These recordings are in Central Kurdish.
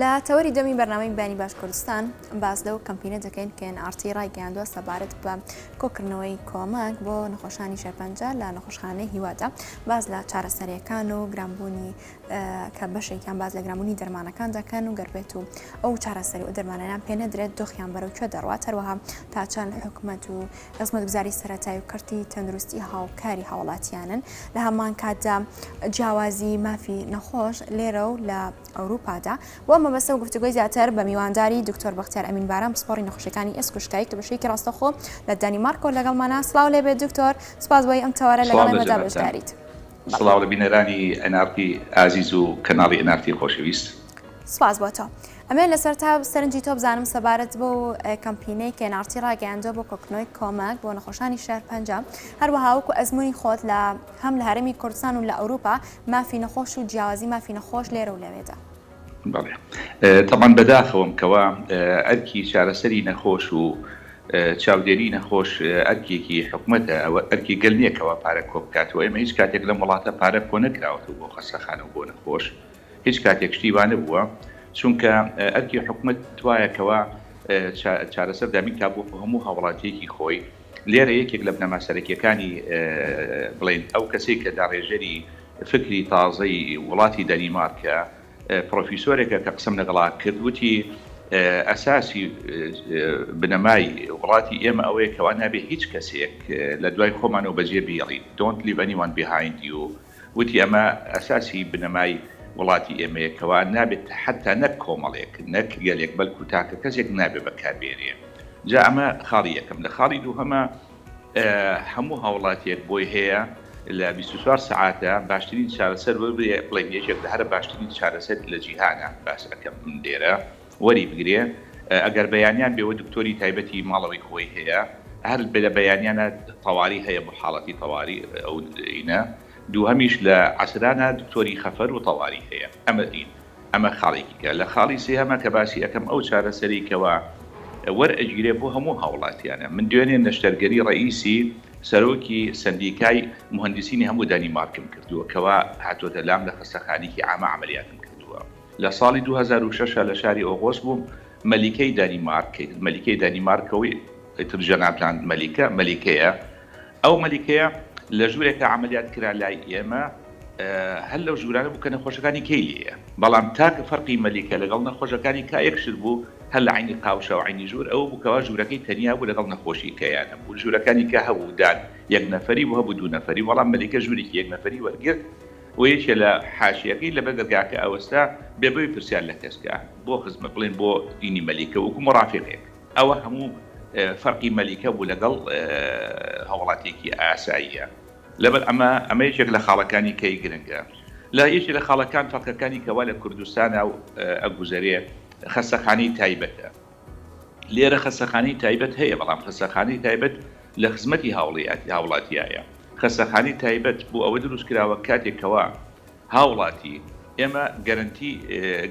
لە تەوەری دووەمی بەرنامەی بەیانی باش کوردستان باس لەو کەمپینە دەکەین کە NRT ڕایگەیاندووە سەبارەت بە کۆکردنەوەی کۆمەک بۆ نەخۆشانی شێرپەنجە لە نەخۆشخانەی هیوادا باس لە چارەسەریەکان و گرانبوونی کە بەشێکیان باس لە گرانبوونی دەرمانەکان دەکەن و گەر بێت و ئەو چارەسەری و دەرمانیان پێ نەدرێت دۆخیان بەرەو کوێ دەڕوات هەروەها تا چەند حکومەت و خزمەتگوزاری سەرەتایی و کەرتی تەندروستی هاوکاری هاوڵاتیانن لە هەمان کاتدا جیاوازی مافی نەخۆش لێرە و لە ئەوروپادا بۆ ئەم مەبەستە و گفتوگۆی زیاتر بە میوانداری دکتۆر بەختیار ئەمین باران پسپۆڕی نەخۆشیەکانی ئێسک و شکایی کە بە شێوەیەکی ڕاستەوخۆ لە دانیمارکەوە لەگەڵمانە سڵاو لێبێت دکتۆر سوپاس بۆی ئەم تەوەرە لەگەڵ سڵاو لە ئێمەدا جەنابتان. بەشداریت. سڵاو لە بینەرانی NRT ئازیز و کەناڵی NRT خۆشەویست. سوپاس بۆ تۆ. ئەمەوێت لەسەر تا سەرنجی تۆ بزانم سەبارەت بەو کەمپینەی کە NRT ڕاگەیاندووە بۆ کۆکردنەوەی کۆمەک بۆ نەخۆشانی شێرپەنجە، هەروەها وەکو ئەزموونی خۆت لە هەم لە هەرێمی کوردستان و لە ئەوروپا مافی نەخۆش و جیاوازی مافی نەخۆش لێرە و لەوێدا. بەڵێ تەبعەن بەداخەوەم کەوا ئەرکی چارەسەری نەخۆش و چاودێری نەخۆش ئەرکێکی حکومەتە ئەوە ئەرکی گەل نیە کەوا پارە کۆبکاتەوە ئێمە هیچ کاتێک لەم وڵاتە پارە کۆنەکراوەتەوە بۆ خەستەخانە و بۆ نەخۆش هیچ کاتێک شتی وا نەبووە چونکە ئەرکی حکومەت وایە کەوا چارەسەر دابین کا بۆ هەموو هاوڵاتیەکی خۆی لێرە یەکێک لە بنەما سەرەکیەکانی بڵێین ئەو کەسەی کە داڕێژەری فکری تازەی وڵاتی دەنیمارکە پڕۆفیسۆرێکە کە قسەم لەگەڵا کرد وتی ئەساسی بنەمای وڵاتی ئێمە ئەوەیە کەوا نابێ هیچ کەسێک لە دوای خۆمانەوە بەجێ بهێڵین Don't leave anyone behind you وتی ئەمە ئەساسی بنەمای وڵاتی ئێمەیە کەوا نابێت حەتا نەک کۆمەڵێک نەک گەلێک بەلکو تاکە کەسێک نابێ بەکار بێنرێ جا ئەمە خاڵی یەکەم لە خاڵی دووهەمە هەموو هاوڵاتیەک بۆی هەیە لە 24 سەعاتە باشترین چارەسەر وەربگرێ بڵێن یەکێک لە هەرە باشترین چارەسەر لە جیهانە باس ئەکەم من لێرە وەری بگرێ ئەگەر بەیانیان بێ وە دکتۆری تایبەتی ماڵەوەی خۆی هەیە هەر لە بەیانیانە تەواری هەیە بۆ حاڵەتی تەواری ئەو ئینە دووهەمیش لە عەسرانە دکتۆری خەفەر و تەواری هەیە ئەمە ئین ئەمە خاڵێکی کە لە خاڵی سێهەمە کە باسی ئەکەم ئەو چارەسەری کەوا وەر ئەگیرێ بۆ هەموو هاوڵاتیانە من دوێنێ نەشتەرگەری ڕەئیسی سەرۆکی سەندیکای موهەندیسینی هەموو دانیمارکم کردووە کەوا هاتۆتە لام لە خەستەخانێکی عامە عەمەلیاتم کردووە. لە ساڵی 2006 لە شاری ئۆغۆس بووم، مەلیکەی دانیمارک، مەلیکەی دانیمارکەوەی ئیتر جەنابتان مەلیکە، مەلیکەیە، ئەو مەلیکەیە لە ژوورێکا عەمەلیات کرا لای ئێمە، هەر لەو ژوورانە بوو کە نەخۆشەکانی کەی لێیە، بەڵام تاکە فەرقی مەلیکە لەگەڵ نەخۆشەکانی کا یەک شت بوو، هەر لە عەینی قاوشا و عەینی ژوور ئەوە بوو کەوا ژوورەکەی تەنیا بوو لەگەڵ نەخۆشی کەیا نەبوو، ژوورەکانی کا هەبوو دان یەک نەفەری بوو هەبوو دوو نەفەری، بەڵام مەلیکە ژوورێکی یەک نەفەری وەرگرت، و یەکێ لە حاشیەکەی لەبەر دەرگاکە ئەوەستا بێ بەوی پرسیار لە کەس کا بۆ خزمەت بڵێن بۆ دینی مەلیکە وەکو مڕافیقێک ئەوە هەموو فەرقی مەلیکە بوو لەگەڵ هاوڵاتیەکی ئاساییە لەبەر ئەمە ئەمە یەکێک لە خاڵەکانی کەی گرنگە لە یەکێ لە خاڵەکان فەرقەکانی کەوا لە کوردستانا و ئەگوزەرێ خەستەخانەی تایبەتە لێرە خەستەخانەی تایبەت هەیە، بەڵام خەستەخانەی تایبەت لە خزمەتی هاوڵاتیایە. خەستەخانەی تایبەت بۆ ئەوە دروست کراوە کاتێک کەوا هاوڵاتی ئێمە گەرەنتی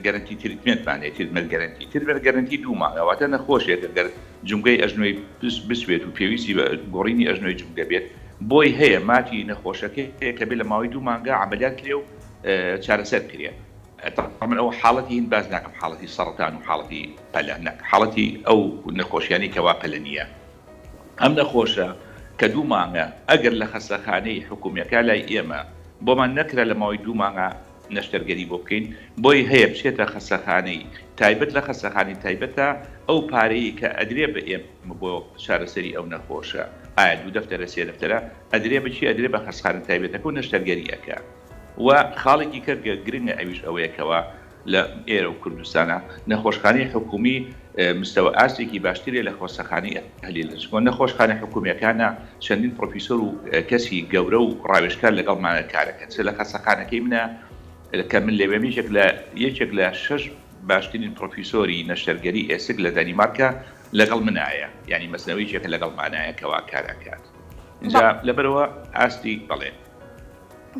گەرەنتی treatment مان هەیە، treatment guarantee، treatment guarantee دوو مانگە، واتە نەخۆشێک گەر جومگەی ئەژنۆی بسوێت و پێویستی بە گۆڕینی ئەژنۆی جومگە بێت، بۆی هەیە مافی نەخۆشەکەیە کە بێ لە ماوەی دوو مانگا عەمەلیات کرێ و چارەسەر بکرێ. تەبعەن ئەوە حاڵەتی هین باس ناکەم حاڵەتی سەڕەتان و حاڵەتی پەلە نەک حاڵەتی ئەو نەخۆشیانەی کەوا پەلە نییە ئەم نەخۆشە کە دوو مانگە ئەگەر لە خەستەخانەی حکومیەکە لای ئێمە بۆمان نەکرا لە ماوەی دوو مانگا نەشتەرگەری بۆ بکەین بۆی هەیە بچێتە خەستەخانەی تایبەت لە خەستەخانەی تایبەتە ئەو پارەیەی کە ئەدرێ بە ئێمە بۆ چارەسەری ئەو نەخۆشە ئایا دوو دەفتەرە سێ دەفتەرە ئەدرێ بە چی ئەدرێ بە خەستخانە تایبەتەکە و نەشتەرگەری ئەکا. و خاڵێکی کە گرنگە ئەویش ئەوەیە کەوا لە ئێرە و کوردستانا نەخۆشخانەی حکومی مستەوە ئاستێکی باشترە لە خۆستەخانەی ئەهلی لە چونکە نەخۆشخانە حکومیەکانا چەندین پڕۆفیسۆر و کەسی گەورە و ڕاوێژکار لەگەڵمانە کارەکەن چ لە خەستەخانەکەی منە کە من لەوێم یەکێک لە یەکێک لە شەش باشترین پڕۆفیسۆری نەشتەرگەری ئێسک لە دانیمارکە لەگەڵ منایە یانی مەسنەوە یەکێکە لەگەڵمانایە کەوا کار ئەکات جا لەبەرئەوە ئاستی بەڵێ.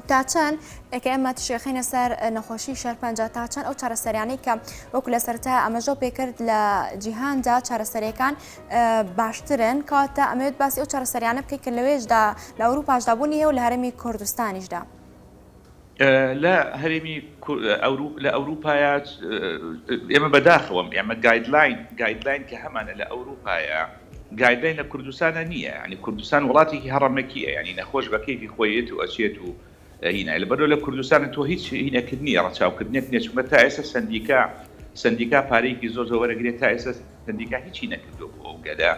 تا چەند کە ئێمە تیشکەخەینە سەر نەخۆشی شێرپەنجە تا چەند ئەو چارەسەریانەی کە وەکو لە سەرەتا ئاماژەو پێکرد لە جیهاندا چارەسەریەکان باشترن کەواتە ئەمەوێت باسی ئەو چارەسەریانە بکەیت کە لەوێشدا لە ئەوروپاشدا بوونی هەیە و لە هەرێمی کوردستانیشدا. لە هەرێمی لە ئەوروپایە ئێمە بەداخەوەم ئێمە guideline guideline کە هەمانە لە ئەوروپایە guideline لە کوردستانە نییە ینی کوردستان وڵاتێکی هەڕەمەکیە ینی نەخۆش بە کەیفی خۆیەت و ئەچێت و هینا لەبەرئەوە لە کوردستان تۆ هیچ هینەکت نییە ڕەچاوکردنێک نییە چونکە تا ئێستا سەندیکا سەندیکا پارەیەکی زۆر زۆر وەرەگرێت تا ئێستا سەندیکا هیچی نەکردووە بۆ ئەو گەلە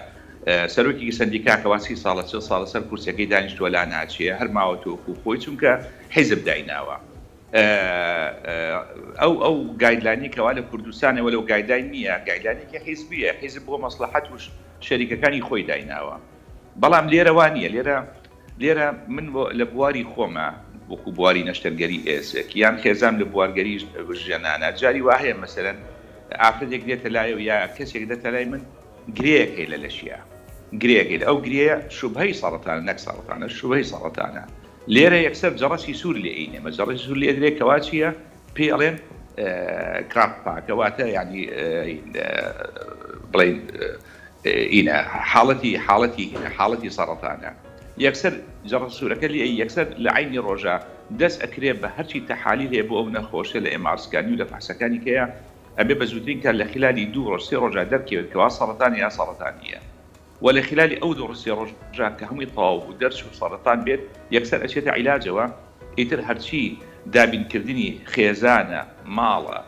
سەرۆکێکی سەندیکا کەوا سی ساڵە چل ساڵە سەر کورسیەکەی دانیشتووە لا ناچێ هەر ماوەتەوە وەکو خۆی چونکە حیزب دایناوە ئەو ئەو guideline ی کەوا لە کوردستانە وەلو guideline نییە guideline ێکی حیزبیە حیزب بۆ مەسڵەحەت و شەریکەکانی خۆی دایناوە بەڵام لێرە وا نییە لێرە لێرە من لە بواری خۆما وەکو بواری نەشتەرگەری ئێسک یان خێزان لە بوارگەری ژنانە جاری وا هەیە مەسەلەن ئافرەتێک دێتە لایەوە یا کەسێک دێتە لای من گرێیەک هەیە لە لەشیا گرێیەک هەیە ئەو گرێیە شوبهەی سەڕەتانە نەک سەڕەتانە شوبهەی سەڕەتانە لێرە یەکسەر جەڕەسی سوور لێ ئەینێمە جەڕەسی سوور لێ ئەدرێ کەوا چییە پێی ئەڵێن کراپ پاکە واتە یعنی بڵێن ئینە حاڵەتی حاڵەتی هینە حاڵەتی سەڕەتانە یەکسەر جەڕە سوورەکە لێ یەکسەر لە عەینی ڕۆژا دەست ئەکرێ بە هەرچی تەحالیل هەیە بۆ ئەو نەخۆشە لە MR scan ی و لە فەحسەکانی کەیە ئەبێ بە زووترین کات لە خلالی دوو ڕۆژ سێ ڕۆژا دەرکەوێت کەوا سەڕەتانە یا سەڕەتان نییە وە لە خلالی ئەو دوو ڕۆژ سێ ڕۆژە کە هەمووی تەواو بوو دەرچوو سەڕەتان بێت یەکسەر ئەچێتە عیلاجەوە ئیتر هەرچی دابینکردنی خێزانە، ماڵە،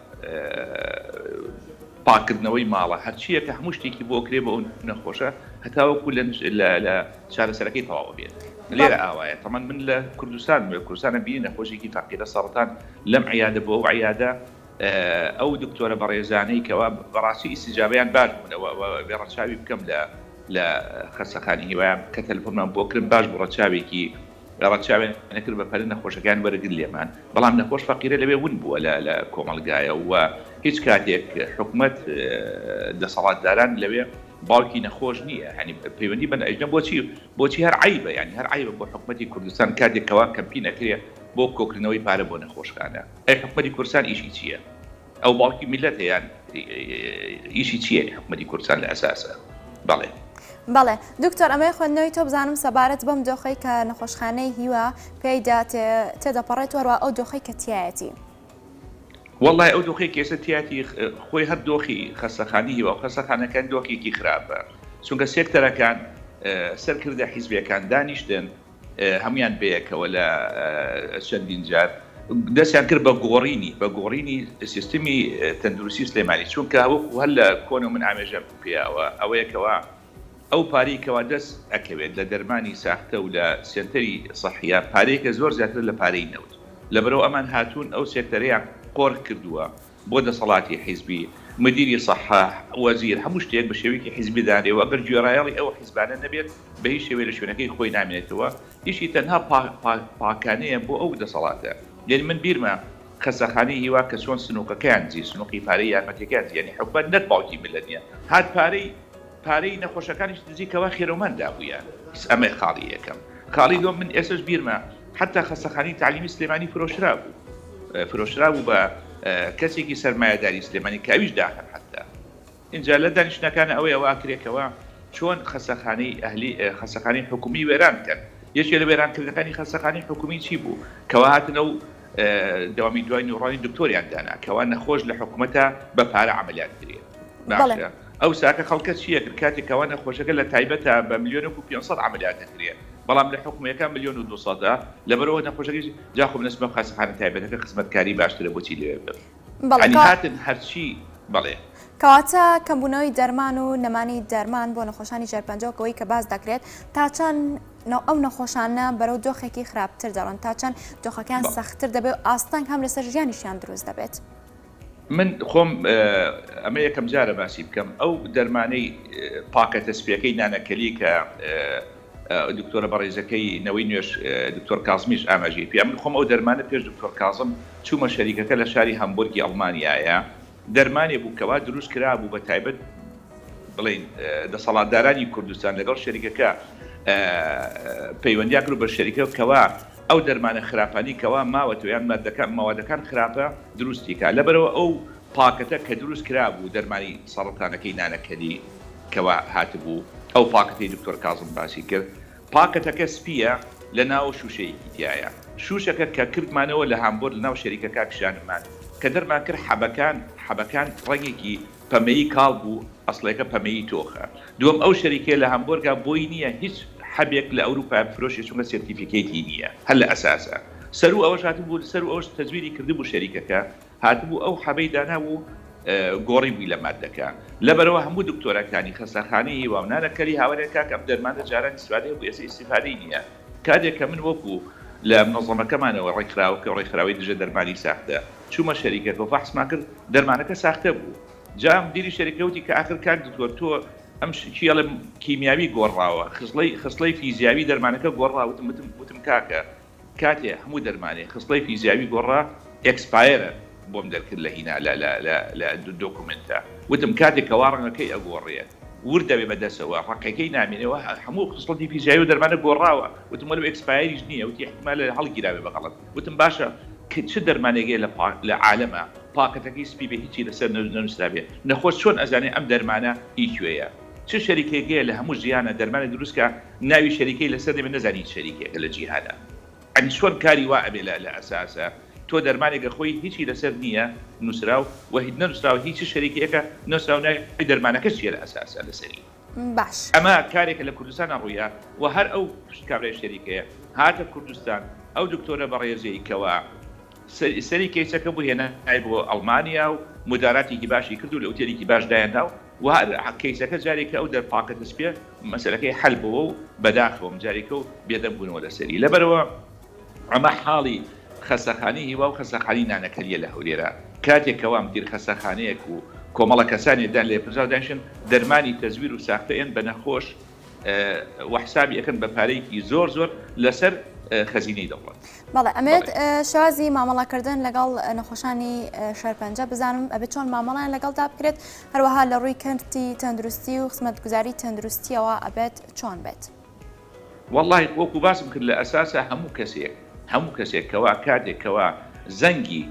پاککردنەوەی ماڵە، هەرچییەکە هەموو شتێکی بۆ ئەکرێ بۆ ئەو نەخۆشە هەتاوەکو لە چارەسەرەکەی تەواو ئەبێت. لێرە ئاوایە. تەمان من لە کوردستانم، لە کوردستانە بینی نەخۆشێکی فەقیرە سەڕەتان لەم عیادە بۆ ئەو عیادە، ئەو دکتۆرە بەڕێزانەی کەوا بەڕاستی ئیستیجابەیان باش بوون، ئەوە ڕەچاوی بکەم لە خەستەخانەی هیوایان کە تەلەفۆنمان بۆ کردن باش بوو ڕەچاوێکی ڕەچاویان نەکرد بە پەلە نەخۆشەکەیان وەرگرت لێمان بەڵام نەخۆش فەقیرە لەوێ ون بووە لە لە کۆمەڵگایە و هیچ کاتێک حکومەت دەسەڵاتداران لەوێ باوکی نەخۆش نییە هەنی پەیوەندی بە ئەژنە بۆچی بۆچی هەر عیبە ینی هەر عیبە بۆ حکومەتی کوردستان کاتێک کەوا کەمپین ئەکرێ بۆ کۆکردنەوەی پارە بۆ نەخۆشخانە ئەی حکومەتی کوردستان ئیشی چییە؟ ئەو باوکی میلەتە یان ئیشی چییە حکومەتی کوردستان لە ئەساسە بەڵێ. بەڵێ دکتۆر ئەمەی خوێندنەوەی تۆ بزانم سەبارەت بەم دۆخەی کە نەخۆشخانەی هیوا پێیدا تێدەپەڕێت وەروە ئەو دۆخەی کە تایەتی. وەڵای ئەو دۆخەی کە ئێستا تیاتی خۆی هەر دۆخی خەستەخانی هیوا و خەستەخانەکان دۆخێکی خراپە چونکە سێکتەرەکان سەرکردە حیزبیەکان دانیشتن هەموویان بەیەکەوە لە چەندین جار دەستیان کرد بە گۆڕینی بە گۆڕینی سیستمی تەندروستی سلێمانی چونکە وەکو هەر لە کۆنەوە من ئامێژەم پێیاوە ئەوەیە کەوا ئەو پارەی کەوا دەست ئەکەوێت لە دەرمانی ساختە و لە سێنتەری سەحیە پارەیەکە زۆر زیاترە لە پارەی نەوت لەبەرئەوە ئەمان هاتوون ئەو سێکتەرەیان قۆرخ کردووە بۆ دەسەڵاتی حیزبی، مدیری سەحە، وەزیر، هەموو شتێک بە شێوەیەکی حیزبی دانرێ و ئەگەر گوێڕایەڵی ئەو حیزبانە نەبێت بە هیچ شێوەیەک لە شوێنەکەی خۆی نامێنێتەوە، ئیشی تەنها پاکانەیە بۆ ئەو دەسەڵاتە. یانی من بیرمە خەستەخانەی هیوا کە چۆن سنوقەکەیان دزی، سنوقی پارەی یارمەتیەکەیان دزی، یانی حکومەت نەک باوکی میللەت نیە، هات پارەی پارەی نەخۆشەکانیش دزی کەوا خێرەومان دابوویان. ئەمە خاڵی یەکەم. خاڵی دووەم من ئێستەش بیرمە حەتا خەستەخانەی تەعلیمی سلێمانی فرۆشرابوو فرۆشرابوو بە کەسێکی سەرمایەداری سلێمانی کە ئەویش داخن حەتا ئینجا لە دانیشتنەکانە ئەوەی ئەوە ئەکرێ کەوا چۆن خەستەخانەی ئەهلی خەستەخانەی حکومی وێران بکەن یەکێ لە وێرانکردنەکانی خەستەخانەی حکومی چی بوو کەوا هاتن ئەو دەوامی دوای نوڕانی دکتۆریان دانا کەوا نەخۆش لە حکومەتە بە پارە عەمەلیات کرێ باشە ئەو ساکە خەڵکە چیە کرد کاتێک کەوا نەخۆشەکە لە تایبەتە بە ملیۆنێک و 500 عەمەلیات دەکرێ بەڵام لە حکومیەکە ملیۆن و 200 لەبەرەوە نەخۆشەکەی جا خۆ بنەچمە خەستەخانە تایبەتەکە خزمەتکاری باشترە بۆچی لەوێ بم یانی هاتن هەرچی بەڵێ. کەواتە کەمبوونەوەی دەرمان و نەمانی دەرمان بۆ نەخۆشانی شێرپەنجە وەک ئەوەی کە باس دەکرێت تا چەند ئەو نەخۆشانە بەرەو دۆخێکی خراپتر دەڕۆن تا چەند دۆخەکەیان سەختتر دەبێت و ئاستەنگ هەم لەسەر ژیانیشیان دروست دەبێت. من خۆم ئەمە یەکەم جارە باسی بکەم ئەو دەرمانەی پاکەتە سپیەکەی نانەکەلی کە دکتۆرە بەڕێزەکەی نەوەی نوێش دکتۆر کازمیش ئاماژەی پێ من خۆم ئەو دەرمانە پێش دکتۆر کازم چوومە شەریکەکە لە شاری هەمبورگی ئەڵمانیایە دەرمانێ بوو کەوا دروست کرابوو بە تایبەت بڵێین دەسەڵاتدارانی کوردستان لەگەڵ شەریکەکە پەیوەندیان کرد بە شەریکە کەوا ئەو دەرمانە خراپانی کەوا ماوەتەوە یان مادەکان مەوادەکان خراپە دروستی کا لەبەرەوە ئەو پاکەتە کە دروست کرابوو دەرمانی سەڕەتانەکەی نانەکەلی کەوا هاتبوو ئەو پاکەتەی دکتۆر کازم باسی کرد پاکەتەکە سپیە لە ناوە شوشەیەکی تیایە. شوشەکە کە کردمانەوە لە هامبۆرگ لەناو شەریکەکە پیشانمان کە دەرمان کرد حەبەکان حەبەکان ڕەنگێکی پەمەیی کاڵ بوو ئەسڵێکە پەمەیی تۆخە دووەم ئەو شەریکەیە لە هامبۆرگا بۆی نییە هیچ حەبێک لە ئەوروپا بفرۆشێ چونکە certificate ی نییە هەر لە ئەساسا سەروو ئەوەش هاتبوو سەروو ئەوەش تەزویری کردبوو شەریکەکە هاتبوو ئەو حەبەی دانابوو گۆڕیبووی لە مادەکە لەبەرئەوە هەموو دکتۆرەکانی خەسەخانەی هیوا و نانەکەلی هاوارێن کاکە ئەم دەرمانە جاران ئیستفادەی هەبوو ئێستا ئیستفادەی نییە کاتێک کە من وەکو لە منەزەمەکەمانەوە ڕێکخراوەکە ڕێکخراوەی دژە دەرمانی ساختە چوومە شەریکەکە و فەحسمان کرد دەرمانەکە ساختە بوو جا مدیری شەریکە وتی کە ئاخر کاک دکتۆر تۆ ئەم چی ئەڵێم کیمیاوی گۆڕاوە خزڵەی خسڵەی فیزیاوی دەرمانەکە گۆڕا وتم وتم وتم کاکە کاتێ هەموو دەرمانێ خسڵەی فیزیاوی گۆڕا expire ە بۆم دەرکرد لە هینا لە لە لە لە دۆکومێنتە وتم کاتێ کەوا ڕەنگەکەی ئەگۆڕێ ورد دەبێ بە دەسەوە ڕەقەکەی نامێنێ هەموو خسڵەتی فیزیاوی و دەرمانە گۆڕاوە وتم وەلو expire یش نییە وتی احتمال هەڵگیراوێ بە غەڵەت وتم باشە چ دەرمانێک هەیە لە لە عالەما پاکەتەکەی سپی بێ هیچی لەسەر نەنووسرابێ نەخۆش چۆن ئەزانێ ئەم دەرمانە هی کوێیە چ شەریکێک هەیە لە هەموو ژیانە دەرمانێک دروست کا ناوی شەریکەی لەسەر نەبێ نەزانی هیچ شەریکێکە لە جیهانا ئەنی چۆن کاری وا ئەبێ لە لە ئەساسا تۆ دەرمانێک ئەخۆی هیچی لەسەر نییە نووسراو وە هیچ نەنووسراوە هی چ شەریکێکە نەنووسراو ناوی دەرمانەکەش چییە لە ئەساسا لەسەری باش. ئەمە کارێکە لە کوردستانا ڕوویا وە هەر ئەو کابرای شەریکەیە هاتە کوردستان ئەو دکتۆرە بەڕێزەی کەوا سەری کەیسەکە بوو هێنای بۆ ئەڵمانیا و مداراتێکی باشی کرد و لە ئوتێلێکی باش دایاننا و وە هەر کەیسەکە جارێکە ئەو دەرپاکە دەسپێ مەسەلەکەی حەل بۆوە و بەداخەوەم جارێکە و بێدەنگ بوونەوە لەسەری لەبەرئەوە ئەمە حاڵی خەسەخانەی هیوا و خەسەخانەی نانەکەلیە لە هەولێرە کاتێک کەوا مدیر خەسەخانەیەک و کۆمەڵە کەسانێ دان لێپرسراو دانیشن دەرمانی تەزویر و ساختە ئێن بە نەخۆش و حسابی ئەکەن بە پارەیەکی زۆر زۆر لەسەر خەزینەی دەوڵەت. بەڵێ ئەمەوێت شێوازی مامەڵەکردن لەگەڵ نەخۆشانی شێرپەنجە بزانم ئەبێت چۆن مامەڵیان لەگەڵدا بکرێت هەروەها لە ڕووی کەرتی تەندروستی و خزمەتگوزاری تەندروستیەوە ئەبێت چۆن بێت؟ وەڵاهی وەکو باسم کرد لە ئەساسا هەموو کەسێک هەموو کەسێک کەوا کاتێک کەوا زەنگی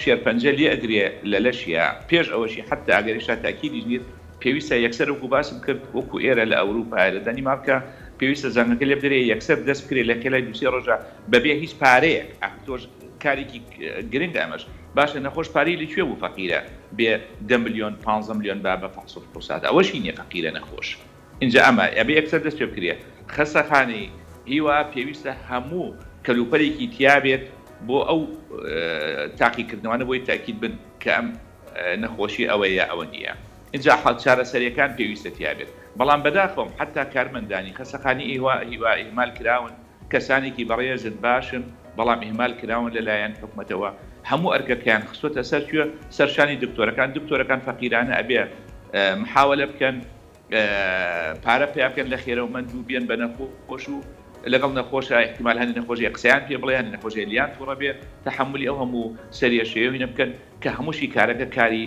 شێرپەنجە لێ ئەدرێ لە لەشیا پێش ئەوەشی حەتا ئەگەر هێشتا تاکیدیش نیت پێویستە یەکسەر وەکو باسم کرد وەکو ئێرە لە ئەوروپا لە دەنیمارکە پێویستە زەنگەکە لێ بدرێ یەکسەر دەست بکرێ لە خێلای دوسێ ڕۆژە بەبێ هیچ پارەیەک ئەخ تۆش کارێکی گرنگە ئەمەش باشە نەخۆش پارەی لە کوێ بوو فەقیرە بێ دە ملیۆن پانزە ملیۆن با بە فەحس و فحوسات ئەوەشی نیە فەقیرە نەخۆش ئینجا ئەمە ئەبێ یەکسەر دەست پێ بکرێ خەسەخانەی هیوا پێویستە هەموو کەلوپەلێکی تیابێت بۆ ئەو تاقیکردنەوانە بۆی تاکید بن کە ئەم نەخۆشی ئەوەیە یا ئەوە نییە ئینجا حەل چارەسەریەکان پێویستە تیابێت بەڵام بەداخەوەم حەتا کارمەندانی خەسەخانی ئیهوا هیوا ئیهمال کراون کەسانێکی بەڕێزن باشن بەڵام ئیهمال کراون لەلایەن حکومەتەوە هەموو ئەرکەکەیان خستۆتە سەر کوێ سەر شانی دکتۆرەکان دکتۆرەکان فەقیرانە ئەبێ محاوەلە بکەن پارە پەیا بکەن لە خێرەومەند و بێن بە نەخۆش و لەگەڵ نەخۆشە احتیمال هەنێ نەخۆشی قسەیان پێ بڵێ هەنێ نەخۆشی لیان توڕە بێ تەحەمولی ئەو هەموو سەرێشەیە و هینە بکەن کە هەمووشی کارەکە کاری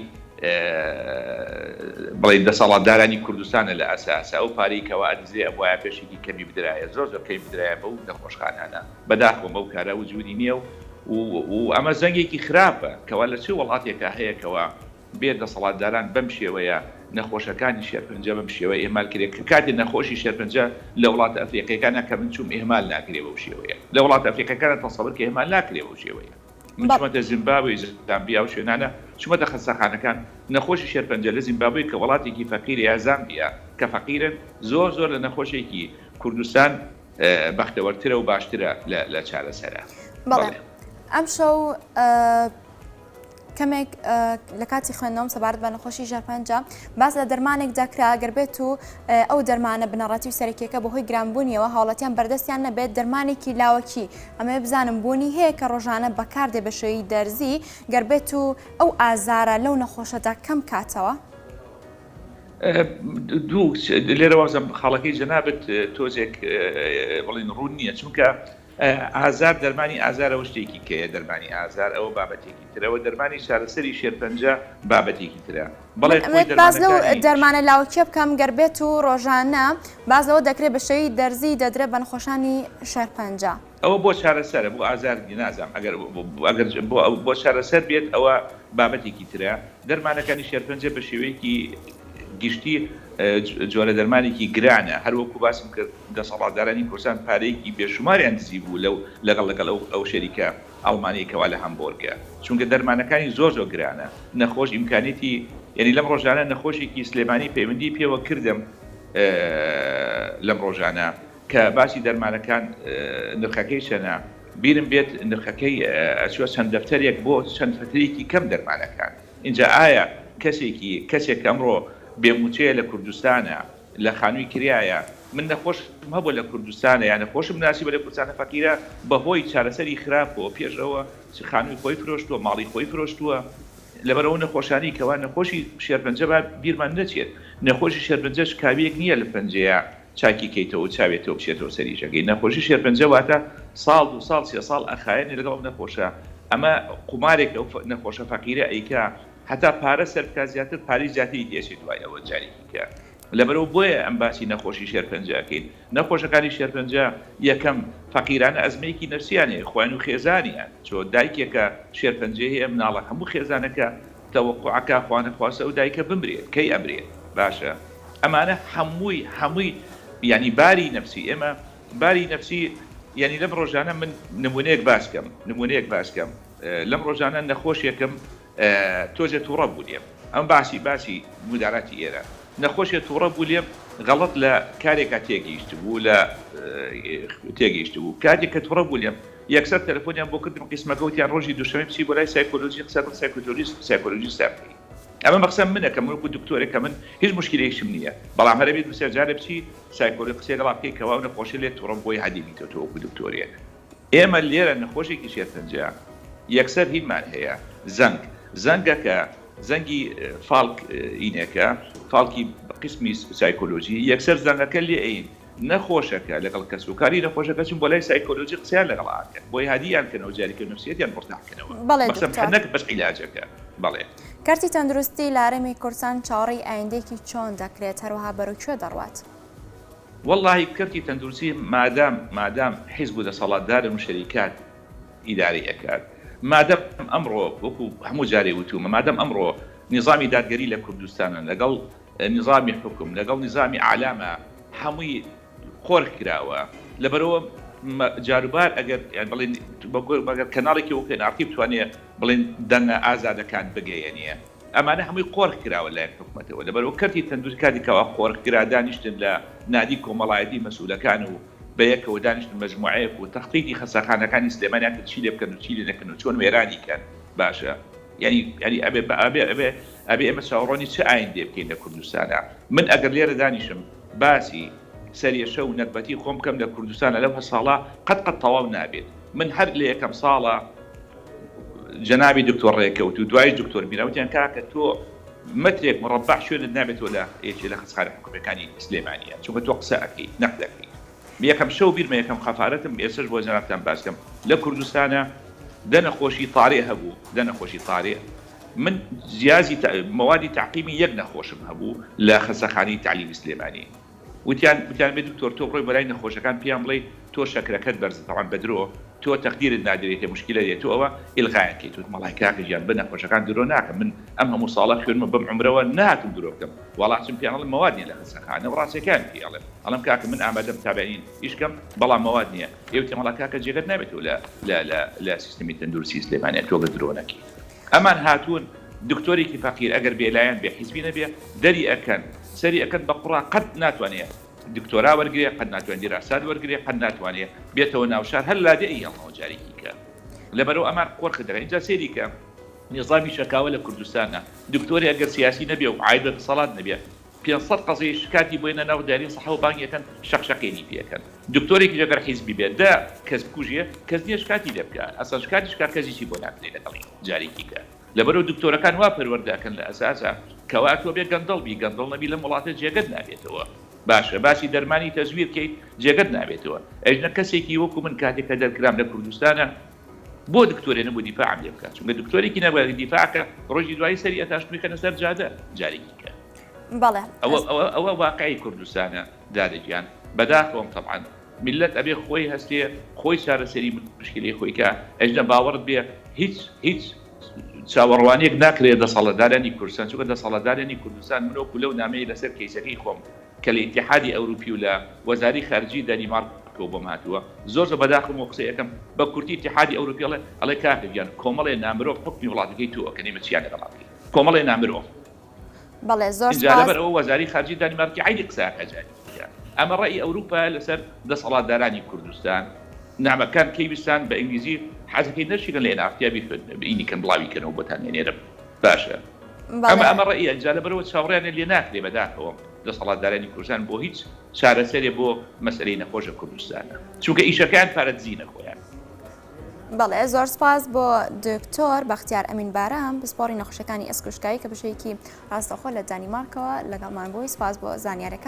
بڵێن دەسەڵاتدارانی کوردستانە لە ئەساسە ئەو پارەی کەوا ئەدزرێ ئەبوایە پێشێکی کەمی بدرایە زۆر زۆر کەمی بدرایە بەو نەخۆشخانانە بەداخەوە بەو کارە وجودی نییە و و ئەمە زەنگێکی خراپە کەوا لە چ وڵاتێکا هەیە کەوا بێ دەسەڵاتداران بەم شێوەیە نەخۆشەکانی شێرپەنجە بەم شێوەیە ئیهمال کرێ کە کاتێ نەخۆشی شێرپەنجە لە وڵاتە ئەفریقیەکانا کە من چووم ئیهمال ناکرێ بەو شێوەیە لە وڵاتە ئەفریقیەکانا تەسەور کە ئیهمال ناکرێ بەو شێوەیە من چوومەتە زیمبابوی زامبیا و شوێنانە چوومەتە خەستەخانەکان نەخۆشی شێرپەنجە لە زیمبابوی کە وڵاتێکی فەقیرە یا زامبیا کە فەقیرن زۆر زۆر لە نەخۆشێکی کوردستان بەختەوەرترە و باشترە لە چارەسەرە. بەڵێ ئەمشەو کەمێک لە کاتی خوێندنەوەم سەبارەت بە نەخۆشی ژەرپەنجە باس لە دەرمانێک دەکرا گەر بێت و ئەو دەرمانە بنەڕەتی و سەرەکیەکە بەهۆی گرانبوونیەوە هاوڵاتیان بەردەستیان نەبێت دەرمانێکی لاوەکی ئەمەوێ بزانم بوونی هەیە کە ڕۆژانە بەکاردێ بە شێوەی دەرزی گەر بێت و ئەو ئازارە لەو نەخۆشەدا کەم کاتەوە؟ دوو لێرە وازم خاڵەکەی جەنابت تۆزێک بڵین ڕوون نییە چونکە ئازار دەرمانی ئازار ئەوە شتێکی کەیە دەرمانی ئازار ئەوە بابەتێکی ترە وە دەرمانی چارەسەری شێرپەنجە بابەتێکی ترە بەڵێ من خۆی ئەمەوێت باس لەو دەرمانەکانی دەرمانە لاوەکیە بکەم گەر بێت و ڕۆژانە باس لەوە دەکرێت بە شێوەی دەرزی دەدرێت بە نەخۆشانی شێرپەنجە. ئەوە بۆ چارەسەرە بۆ ئازار نیە نازانم ئەگەر ئەگەر بۆ بۆ چارەسەر بێت ئەوە بابەتێکی ترە دەرمانەکانی شێرپەنجە بە شێوەیەکی. گشتی جۆرە دەرمانێکی گرانە هەر وەکو باسم کرد دەسەڵاتدارانی کوردستان پارەیەکی بێشوماریان دزی بوو لەو لەگەڵ لەگەڵ ئەو ئەو شەریکە ئەڵمانیەی کەوا لە هەمبۆرگە چونکە دەرمانەکانی زۆر زۆر گرانە نەخۆش ئیمکانیەتی یعنی لەم ڕۆژانە نەخۆشێکی سلێمانی پەیوەندی پێوە کردم لەم ڕۆژانە کە باسی دەرمانەکان نرخەکەی چەنە بیرم بێت نرخەکەی ئەچوە چەند دەفتەرێک بۆ چەند فترێکی کەم دەرمانەکان ئینجا ئایا کەسێکی کەسێک کە ئەمڕۆ بێ موچەیە لە کوردستانە لە خانوی کرایە من نەخۆشم هەبوە لە کوردستانە یا نەخۆشم ناسیوە لە کوردستانە فەقیرە بەهۆی چارەسەری خراپەوە پێش ئەوە خانوی خۆی فرۆشتوە ماڵی خۆی فرۆشتوە لەبەر ئەو نەخۆشانەی کەوا نەخۆشی شێرپەنجە با بیرمان نەچێت نەخۆشی شێرپەنجە شکاویەک نیە لە پەنجەیە چاکی کەیتەوە و چاوێتەوە بچێتەوە سەر ئیشەکەی نەخۆشی شێرپەنجە واتە ساڵ دوو ساڵ سێ ساڵ ئەخایەنێ لەگەڵ ئەو نەخۆشە ئەمە قومارێک ئەو نەخۆشە فەقیرە ئەیکا هەتا پارە سەرف کا زیاتر پارەی زیاتری تێچێ دوای ئەوە جارێکی کە لەبەرئەوە بۆیە ئەم باسی نەخۆشی شێرپەنجە ئەکەین نەخۆشەکانی شێرپەنجە یەکەم فەقیرانە ئەزمەیەکی نەفسیان هەیە خۆیان و خێزانیان چۆ دایکێکە شێرپەنجەی هەیە مناڵە هەموو خێزانەکە تەوەقوعەکا خوانەخواستە ئەو دایکە بمرێت کەی ئەمرێت باشە ئەمانە هەمووی هەمووی یانی باری نەفسی ئێمە باری نەفسی یانی لەم ڕۆژانە من نمونەیەک باس کەم نمونەیەک باس کەم لەم ڕۆژانە نەخۆشێکم تۆزێ توڕە بوو لێم ئەم باسی باسی موداراتی ئێرە نەخۆشێ توڕە بوو لێم غەڵەت لە کارێکا تێگەیشتبوو لە تێگەیشتبوو کاتێک کە توڕە بوو لێم یەکسەر تەلەفۆنیان بۆ کردم قیسمەکە وتیان ڕۆژی دووشەممە بچی بۆ لای سایکۆلۆجی قسە لەگەڵ سایکۆتۆریست سایکۆلۆجیستا بکەی ئەمە مەقسەم منە کە من وەکو دکتۆرێک کە من هیچ مشکلەیەکشم نییە بەڵام هەر ئەبێ دوو سێ جارێ بچی سایکۆلۆ قسەی لەگەڵا بکەی کەوا ئەو نەخۆشیە لێت توڕە بووە هەدی بیتەوە تۆ وەکو دکتۆرێک ئێمە لێرە نەخۆشێکی شێرپەنجە یەکسەر هینمان هەیە زەنگ زەنگەکە زەنگی فاڵک ئینێکە فاڵکی قیسمی سایکۆلۆژی یەکسەر زەنگەکە لێ ئەین نەخۆشەکە لەگەڵ کەسوکاری نەخۆشەکە چون بۆ لای سایکۆلۆژی قسەیان لەگەڵ ئاکەن بۆی هادیان کەنەوە جاریکە نفسیەتیان مورتاح کەنەوە بەڵێ مەقسەم دکتۆر. نەک بەس عیلاجەکە بەڵێ. کەرتی تەندروستی لە هەرێمی کوردستان چاوەڕێی ئایندەیەکی چۆن دەکرێت، هەروەها بەرەو کوێ دەڕوات؟ وەڵاهی کەرتی تەندروستی مادام مادام حیزب و دەسەڵاتدارن و شەریکات ئیدارەی ئەکات مادەم ئەمڕۆ وەکو هەموو جارێ وتومە مادەم ئەمڕۆ نیزامی دادگەری لە کوردستانە لەگەڵ نیزامی حوکم لەگەڵ نیزامی ئەعلامە هەمووی قۆرخ کراوە لەبەرئەوە جاروبار ئەگەر یان بڵێن ئەگەر کەناڵێکی وەکو ئێن ئاڕ تی بتوانێ بڵێن دەنگە ئازادەکان بگەیەنێ ئەمانە هەمووی قۆرخ کراوە لایەن حکومەتەوە لەبەرئەوە کەرتی تەندروستی کاتێک کەوا قۆرخ کرا دانیشتن لە نادی کۆمەڵایەتی مەسئولەکان و بەیەکەوە دانیشتن مەجموعەیەک و تەختیتی خەسەخانەکانی سلێمانیان کرد چی لێ بکەن و چی لێ نەکەن و چۆن وێرانی کەن باشە یانی یانی ئەبێ ئەبێ ئەبێ ئەبێ ئێمە چاوەڕوانی چ ئایندەیە بکەین لە کوردستانا من ئەگەر لێرە دانیشم باسی سەرێشە و نەگبەتی خۆم بکەم لە کوردستانا لەو هە ساڵە قەت قەت تەواو نابێت من هەر لە یەکەم ساڵە جەنابی دکتۆر ڕێکەوت و دوایش دکتۆر میرا وتیان کاکە تۆ مەترێک مڕەبع شوێنت نابێتەوە لە یەکێ لە خەستخانە حکومیەکانی سلێمانیە چونکە تۆ قسە ئەکەیت نەقد ئەکەیت یەکەم شەو بیرمە یەکەم خەفارەتم ئێستەش بۆ جەنابتان باس کەم لە کوردستانە دە نەخۆشی تارێ هەبوو دە نەخۆشی تارێ من جیازی مەوادی تەعقیمی یەک نەخۆشم هەبوو لە خەسەخانەی تەعلیمی سلێمانی وتیان وتیان بێ دکتۆر تۆ بڕۆی بەلای نەخۆشەکان پێیان بڵێی تۆ شەکرەکەت بەرزە تەبعەن بە درۆ تۆ تەخدیرت نادرێتێ موشکیلە دێ تۆ ئەوە ئیلغایان کەیت وتم وەڵای کاکە گیان بە نەخۆشەکان درۆ ناکەم من ئەم هەموو ساڵە خوێنمە بەم عومرەوە نەهاتوم درۆ بکەم وەڵا ئەچم پێیان ئەڵێم مەواد نیە لە خەسەخانە و ڕاستیەکەیان پێ ئەڵێم ئەڵێم کاکە من ئامادەم تابعین ئیش کەم بەڵام مەواد نیە ئێ وتیان وەڵا کاکە جێگەت نابێتەوە لە لە لە لە سیستەمی تەندروستی سلێمانیا تۆ گەر درۆ نەکەی ئەمان هاتوون دکتۆرێکی فەقیر ئەگەر بێلایەن بێ حیزبی نەبێ دەری ئەکەن سەری ئەکەن بە قوڕا قەت ناتوانێ دکتۆرا وەرگرێ قەت ناتوانێ دیراسات وەرگرێ قەت ناتوانێ بێتەوە ناوشار هەر لادێ ئەیهێڵنەوە جارێکی کە لەبەرەوە ئەمان قۆرخ دەکەن ئینجا سەیری کە نیزامی شەکاوە لە کوردستانە دکتۆرێ ئەگەر سیاسی نەبێ و عاید بە دەسەڵات نەبێ 500 قەزیەی شکاتی بۆ یەنە ناو داری سەحەوە بانگی ئەکەن شەق شەقێنی پێ ئەکەن دکتۆرێکیش ئەگەر حیزبی بێ دە کەس بکوژێ کەس نیە شکاتی لێ بکا ئەسڵەن شکاتیش کا کەس هیچی بۆ ناکرێ لەگەڵی جارێکی کە لەبەرئەوە دکتۆرەکان وا پەروەردە ئەکەن لە ئەساسا کەوا تۆ بێ گەندەڵ بی گەندەڵ نەبی لەم وڵاتە جێگەت نابێتەوە باشە باسی دەرمانی تەزویر کەیت جێگەت نابێتەوە ئەژنە کەسێکی وەکو من کاتێک کە دەرکرام لە کوردستانە بۆ دکتۆرێ نەبوو دیفاعم لێ بکات چونکە دکتۆرێکی نەبوو دیفاع کە ڕۆژی دوایی سەری ئەتاشتم بخەنە سەر جادە جارێکی کە بەڵێ ئەوە ئەوە ئەوە واقعی کوردستانە دادە گیان بەداخەوەم تەبعەن میللەت ئەبێ خۆی هەستێ خۆی چارەسەری مشکلەی خۆی کا ئەژنە باوەڕت بێ هیچ هیچ. چاوەڕوانیەک ناکرێت دەسەڵاتدارانی کوردستان، چونکە دەسەڵاتدارانی کوردستان من وەکو لەو نامەیەی لەسەر کەیسەکەی خۆم کە لە ئیتیحادی ئەوروپی و لە وەزاری خارجی دانیمارکەوە بۆم هاتووە زۆر زۆر بەداخم و قسەی ئەکەم بە کورتی ئیتیحادی ئەوروپی ئەڵێ ئەڵێ کاکە گیان کۆمەڵێ نامرۆڤ حوکمی وڵاتەکەی تۆ ئەکەن ئێمە چیان لەگەڵا بکەین کۆمەڵێ نامرۆڤ. بەڵێ زۆر ئینجا سوپاس. لەبەر ئەوە وەزاری خارجی دانیمارکی عەینی قسە ئەکا جاری دیکە ئەمە ڕەئی ئەوروپایە لەسەر دەسەڵاتدارانی کوردستان نامەکان کەی ویستان بە ئینگلیزی حەزەکەی نەرچیکەن لە ئێن ئاڕ تیا بیخوێن بینی کەن بڵاوی کەنەوە بۆتان ئەنێرم باشە ئەمە بەڵێ. ئەمە ڕەئیە ئینجا لەبەرئەوە چاوەڕێیان لێ ناکرێ بەداخەوە دەسەڵاتدارانی کوردستان بۆ هیچ چارەسەرێ بۆ مەسەلەی نەخۆش لە کوردستانە چونکە ئیشەکەیان پارە دزینە خۆیان. بەڵێ زۆر سپاس بۆ دکتۆر بەختیار ئەمین بارام پسپۆڕی نەخۆشیەکانی ئێسک و شکاوی کە بەشێکی ڕاستەوخۆ لە دانیمارکەوە لەگەڵمان بووی سپاس بۆ زانیارەکان.